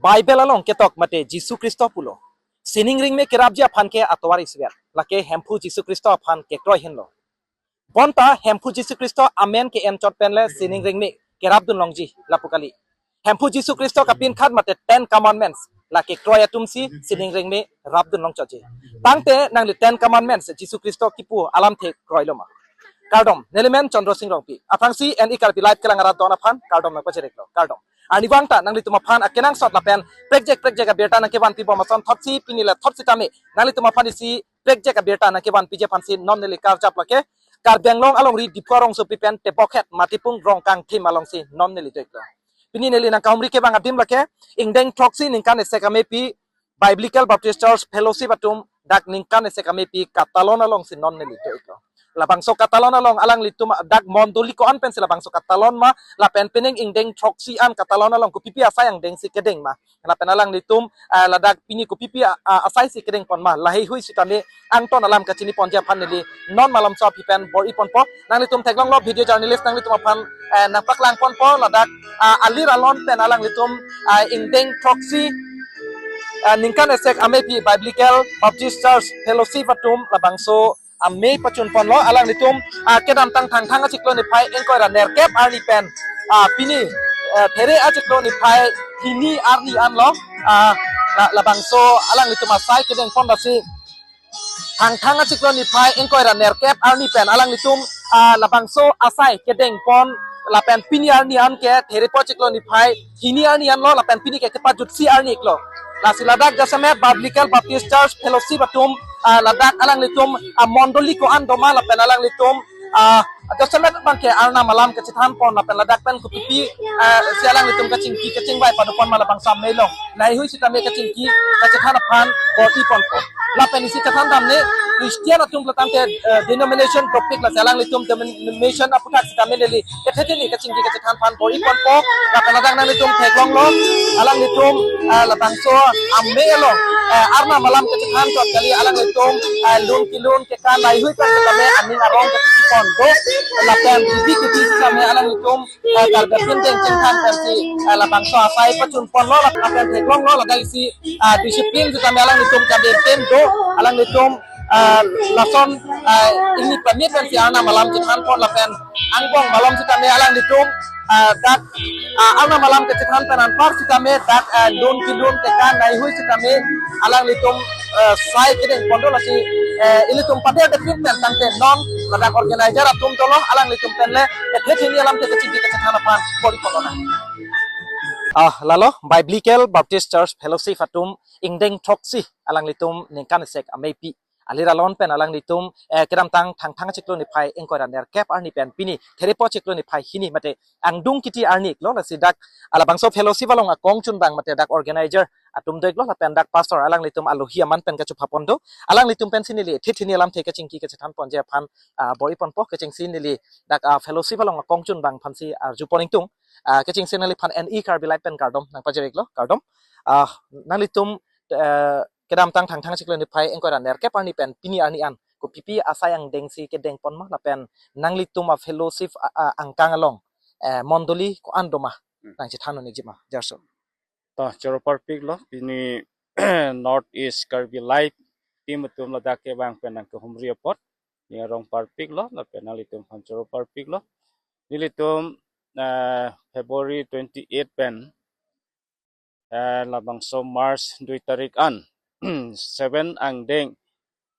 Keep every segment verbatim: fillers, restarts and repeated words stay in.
Bible along ketok mate Jisu Khristo pulo, sining ringme kerapji aphan ke atovar isivet, lake Hemphu Jisu Khristo aphan kekroi henlo. Bonta Hemphu Jisu Khristo amen ke-en chot pen le sining ringme kerapdun longji lapu kali. Hemphu Jisu Khristo kapinkhat mate Ten Commandments la kekroi atumsi sining ringme rapdun longchotji. Tangte nangli Ten Commandments Jisu Khristo kipu alamthe kroilo ma? Kardom, neli men Chandra Sing Rongpi. Aphrangsi N E Karbi Live kelang arat don aphan kardom nangpachiriklo. Kardom. Arnivang ta nanglitum aphan akenangsot lapen prekjak prekjak abirta nangkevanpi bom ason thotsi pini la thot sitame nanglitum aphan isi prekjak abirta nangkevanpiji aphansi non neli karjap lake Karbi Anglong alongri Diphu arongsopi pen Tebokhet Matipung Rongkangthim alongsi non neli do-iklo. Pini neli nangkahumri kevang adim lake ingdeng throksi ningkan isi amepi Biblical Baptist Church Fellowship atum dak ningkan isi amepi katalon alongsi non neli do-iklo. Labangso katalon along alanglitum dak mondoli ko-an pensi labangso katalon ma, lapen pining ingdeng throksi an katalon along kopipi asai angdengsi kedeng ma, lapen alanglitum, ah, ladak pini kopipi, ah, ah, asaisi kedengpon ma, laheihui sitame angton alam kachiniponji aphan neli non malomso aphi pen bor-iponpo. Nanglitum theklonglo, video journalist nanglitum aphan, eh, nangpaklangponpo ladak, ah, alir alon pen alanglitum, ah, ingdeng throksi, ah, ningkan isi amepi Biblical Baptist Church Fellowship atum labangso amei pachunponlo. Alanglitum, ah, kedamtang Thangthang achiklo niphai ingkoi ra nerkep arni pen, ah, pini, eh, There achiklo niphai hini arni anlo, ah, la- labangso alanglitum asai kedengpon lasi Thangthang achiklo niphai ingkoi ra nerkep arni pen alanglitum, ah, labangso asai kedengpon lapen pini arni an ke Therepo achiklo niphai hini arni anlo lapen pini ke kepajutsi arni iklo. Lasi ladak jasemet Biblical Baptist Church Fellowship atum, ah, ladak alanglitum, ah, mondoli ko-an doma lapen alanglitum, ah, jasemet abang ke Arnam alam kachethanpon lapen ladak pen kopipi, ah, si alanglitum kachingki kachingvai padopon ma labangso amei along laheihui sitame kachingki kachethan aphan bor-iponpo. Lapen isi chethan damne Christian atum pulotangte, eh, denomination dopik lasi alanglitum denomination aputhak sitame neli ethe theni kachingki kachethan aphan bor-iponpo. Lapen ladak nanglitum theklonglo, alanglitum, ah, labangso amei along, eh, Arnam alam kachethan chot kali, alanglitum, ah, lun kelun kekan laheihui pen sitame aning arong kachipon do. Lapen bibi kiti sitame alanglitum, eh, Karbi apin deng chingthan pensi, eh, labangso asai pachunponlo, lapen theklonglo ladak isi, ah, discipline sitame alanglitum kaden pen do, alanglitum, ah, lason, ah, ingni pamit pensi Arnam alam chethanpon lapen angbong malom sitame alanglitum, ah, dak, ah, Arnam alam kachethan pen anpar sitame dak, ah, lun kelun kekan laheihui sitame alanglitum, ah, sai kedengpon do lasi, eh, ilitum pader depin pen tangte non ladak organizer atum dolo, alanglitum pen le ethe theni alamthe kachingki kachethan aphan bor-iponlonang. Ah, lalo Biblical Baptist Church Fellowship atum ingdeng throksi alanglitum ningkan isi amepi alir alon pen alanglitum, eh, kedamtang Thangthang achiklo niphai ingkoi ra nerkep arni pen pini Therepo achiklo niphai hini mate angdung kiti arni iklo, lasi dak labangso fellowship along akong chunbang mate dak organizer atum do-iklo lapen dak pastor alanglitum alohi aman pen kachophapon do, alanglitum pensi neli ethe theni alamthe kachingki kachethanponji aphan, ah, bor-iponpo. Kechengsi neli dak, ah, fellowship along akong chunbang aphansi arjupon ingtung, ah, kechengsi neliphan N E Karbi Live pen kardom nangpachiriklo, kardom. Ah, nanglitum, eh, kedamtang Thangthang achiklo niphai ingkoi ra nerkep arni pen pini arni an kopipi asai angdengsi kedengpon ma lapen nanglitum a-fellowship a, a, angkang along, eh, mondoli ko-an doma? Hmm. Nangchethan un-ikji ma, jarso. To, choro parpiklo, pini North East Karbi Live team atum ladak kevang pen nangkehumri apot ning arong parpiklo, lapen nanglitum aphan choro parpiklo. Nelitum, eh, February twenty-eight pen, eh, labangso March dui tarik an, seven angdeng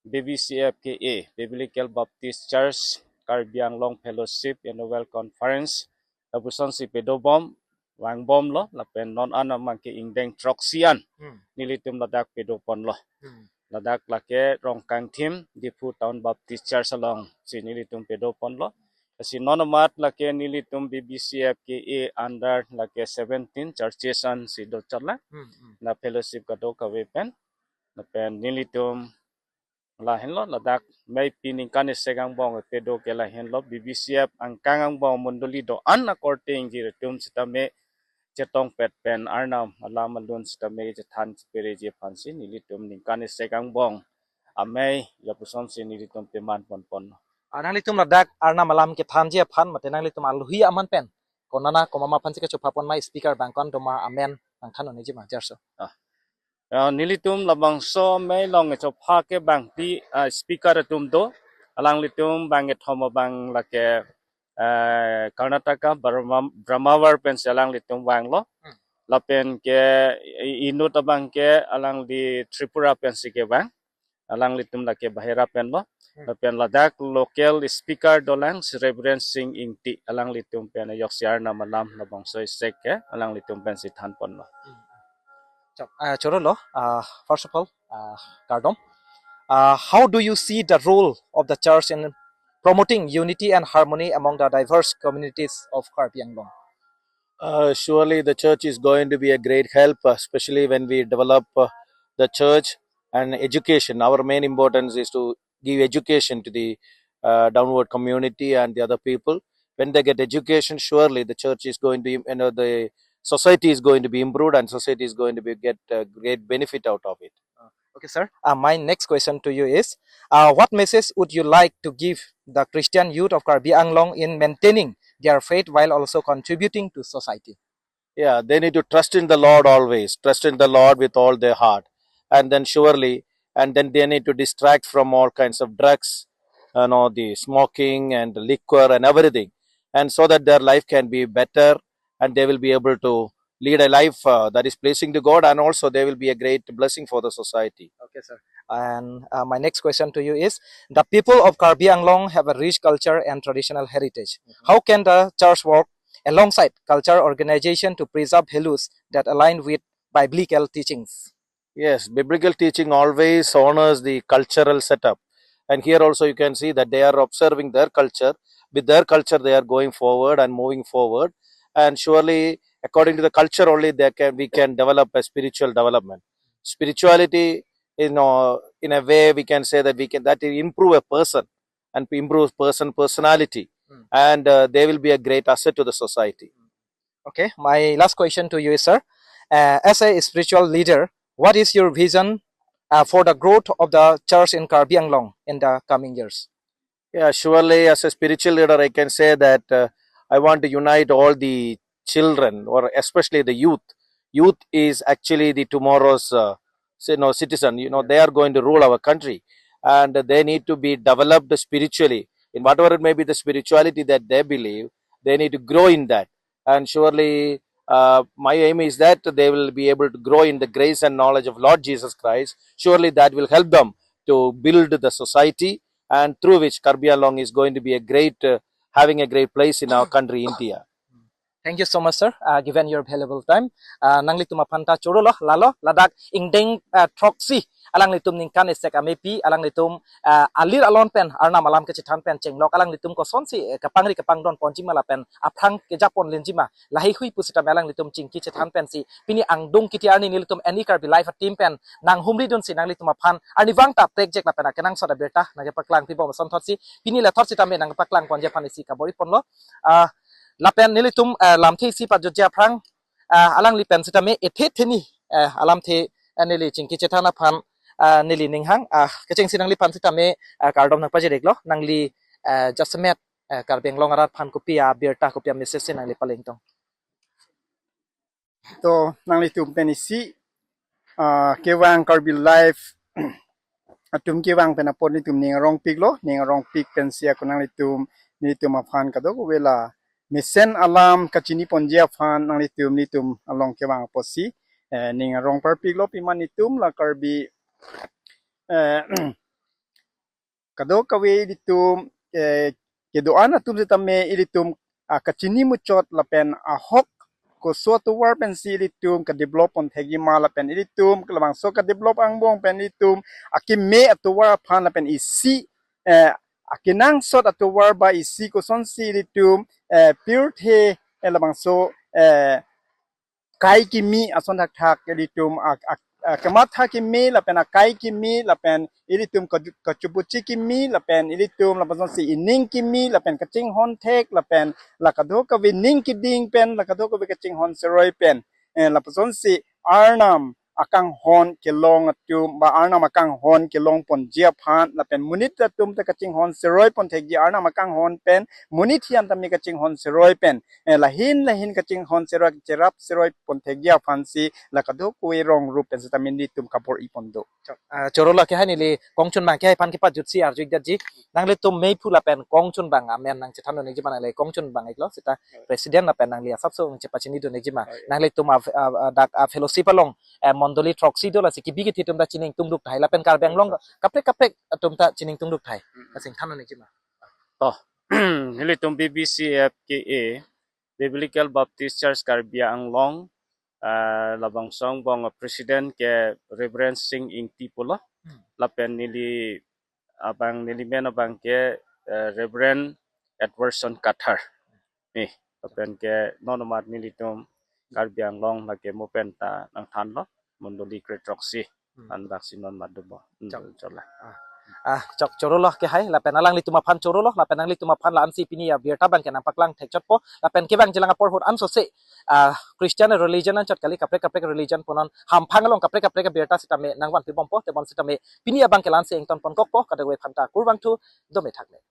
B B C F K A, Biblical Baptist Church Karbi Anglong Fellowship Annual Conference lapusonsi pedobom, vangbomlo, lapen non an amang ke ingdeng throksi an, hmm, nelitum ladak pedoponlo. Hmm. Ladak lake Rongkangthim, Diphu Town Baptist Church alongsi nelitum pedoponlo. Lasi non amat lake nelitum B B C F K A under lake seventeen churches ansi dochotlang. Hmm, hmm. Na fellowship kadokave pen. Lapen nelitum lahenlo, ladak mei pi ningkan isi angbong pedo ke lahenlo, B B C F angkang angbong mondoli do-an akorte ingjir atum sitame chetongpet pen Arnam alam alun sitame chethan chipereji aphansi nelitum ningkan isi angbong amei lapusonsi nelitum pemanponpon. Ah, nanglitum ladak Arnam alam kethanji aphan mate nanglitum alohi aman pen konana komama aphansi kachophapon ma, speaker abang ko-an doma amen nangthan un-eji ma, jarso. Ah. Ya, nelitum labangso amei along kechopha ke bangti, ah, speaker atum do. Alanglitum bangkethom abang lake, eh, Karnataka, Brahma-, Brahmawar pensi alanglitum vanglo. Hmm. Lapen ke i-, inut abang ke alangli Tripura pensi kevang. Alanglitum lake bahera penlo. Hmm. Lapen ladak local speaker dolang si Reverend Sing Ingti, alanglitum pen ajoksi Arnam alam labangso isi ke alanglitum pensi thanponlo. Hmm. Chok, ah, chorolo, ah, first of all, ah, kardom. Ah, how do you see the role of the church in promoting unity and harmony among the diverse communities of Karbi Anglong? Uh, surely the church is going to be a great help, uh, especially when we develop, uh, the church and education. Our main importance is to give education to the, uh, downward community and the other people. When they get education, surely the church is going to, you know, the society is going to be improved and society is going to be get a great benefit out of it. Uh, okay, sir. Uh, my next question to you is, uh, what message would you like to give the Christian youth of Karbi Anglong in maintaining their faith while also contributing to society? Yeah, they need to trust in the Lord always, trust in the Lord with all their heart. And then surely, and then they need to distract from all kinds of drugs, you know, the smoking and the liquor and everything. And so that their life can be better and they will be able to lead a life, uh, that is pleasing to God, and also they will be a great blessing for the society. Okay, sir. And, uh, my next question to you is, the people of Karbi Anglong have a rich culture and traditional heritage. Mhm. How can the church work alongside culture organization to preserve values that align with biblical teachings? Yes, biblical teaching always honors the cultural setup. And here also you can see that they are observing their culture. With their culture, they are going forward and moving forward. And surely, according to the culture only, they can, we can develop a spiritual development. Spirituality, you know, in a way, we can say that we can, that will improve a person and improve person personality. Hmm. And, uh, they will be a great asset to the society. Okay, my last question to you is, sir, uh, as a spiritual leader, what is your vision, uh, for the growth of the church in Karbi Anglong in the coming years? Yeah, surely as a spiritual leader, I can say that, uh, I want to unite all the children, or especially the youth. Youth is actually the tomorrow's, uh, say, no, citizen. You know, they are going to rule our country, and they need to be developed spiritually. In whatever it may be the spirituality that they believe, they need to grow in that. And surely, uh, my aim is that they will be able to grow in the grace and knowledge of Lord Jesus Christ. Surely that will help them to build the society, and through which Karbi Anglong is going to be a great, uh, having a great place in our country, India. Thank you so much, sir, uh, given your valuable time. Uh, nanglitum aphan ta chorolo, lalo, ladak ingdeng, uh, throksi alanglitum ningkan isi amepi, alanglitum, uh, alir alon pen Arnam alam kachethan pen chenglok, alanglitum kosonsi, uh, kapangri kapangdon ponji ma lapen aphrang kejapon lenji ma, laheihui pusitame alanglitum chingki chethan pensi pini angdung kiti arni nelitum Any Karbi Live a-team pen nanghumridunsi nanglitum aphan arnivang ta prekjek lapen akenangsot abirta nangkepaklang pibom asonthotsi pini lethot sitame nangpaklang ponji aphan isi kabor-iponlo. Ah, lapen nelitum, ah, lamthe isi pajutji aphrang, ah, alangli pen sitame ethe theni, ah, alamthe, ah, neli chingki chethan aphan, ah, neli ninghang, ah, kechengsi nangliphan sitame, ah, kardom nangpajir-iklo, nangli, ah, jasemet, ah, Karbi Anglong arat aphan kopi abirta, kopi a-message si nangli palingtong. To nanglitum pen isi, ah, kevang Karbi Live atum kevang pen apot nelitum ning arongpiklo, ning arongpik pensi ako nanglitum, nelitum aphan kadokave la mesen alam kachini ponji aphan nanglitum, nelitum along kevang apotsi, eh, ning arong parpiklo. Pima nelitum la Karbi, eh, kadokave ilitum, eh, kedo-an atum sitame ilitum, ah, kachini muchot lapen ahok koso atovar pensi ilitum ka-develop pon thekji ma lapen ilitum labangso ka-develop angbong pen ilitum akeme atovar aphan lapen isi, eh, akenangsot atovar ba isi kosonsi ilitum, eh, pirthe, eh, labangso, eh, kai kimi ason thakthak ilitum ak, ak, ah, kematha kimi lapen akai kimi lapen ilitum kaju-, kachupuchi kimi lapen ilitum lapusonsi ining kimi lapen kachinghon thek lapen la kadokave ning keding pen la kadokave kachinghon seroi pen, eh, lapusonsi Arnam akanghon kelong atum ba Arnam akanghon kelong ponji aphan lapen monit atum ta kachinghon seroi pon thekji, Arnam akanghon pen monit hian tame kachinghon seroi pen, eh, lahin lahin kachinghon seroi, cherap seroi pon thekji aphansi la kadokave rong rup pen seta nelitum kabor-i pon do. Ah, choro lo ke hai neli kongchun bang ke hai aphan kepajutsi arju-ik detji. Nanglitum meiphu lapen kongchun bang amen nangchethan dun-ikji ma, nangli kongchun bang iklo seta president lapen nangli asapso nangchepachini dun-ikji ma. Oi. Nanglitum a, a, a, dak a fellowship along, eh, mondoli throksi do, lasi kebi kethe atum ta chiningtungduk tahai lapen Karbi Anglong kaprek kaprek atum ta chiningtungduk tahai. Mm-mm. Lasi than dun-ikji ma. To. Nelitum B B C F K A, Biblical Baptist Church Karbi Anglong, ah, labangso angbong president ke Reverend Sing Ingti pulo. Hmm. Lapen neli abang, neli men abang ke, eh, Reverend Edwardson Kathar. Nih, lapen ke non amat nelitum Karbi Anglong lake mo pen ta nangthanlo, mondoli kre throksi. Hmm. An bak si non amat dobo. Hmm, chok. Choklo. Ah, chok, choro lo ke hai, lapen alanglitum aphan choro lo, lapen nanglitum aphan la-ansi pini abirta abang ke nangpaklang thekchotpo, lapen kevangjilang apor ahut ansose, ah, Christian religion anchot kali, kaprek kaprek religion punon hamphang along kaprek kaprek abirta sitame nangvanpi bompo, tebon sitame pini abang ke la-ansi ington ponkokpo, kadokave aphanta kurvangthu, dome thakme.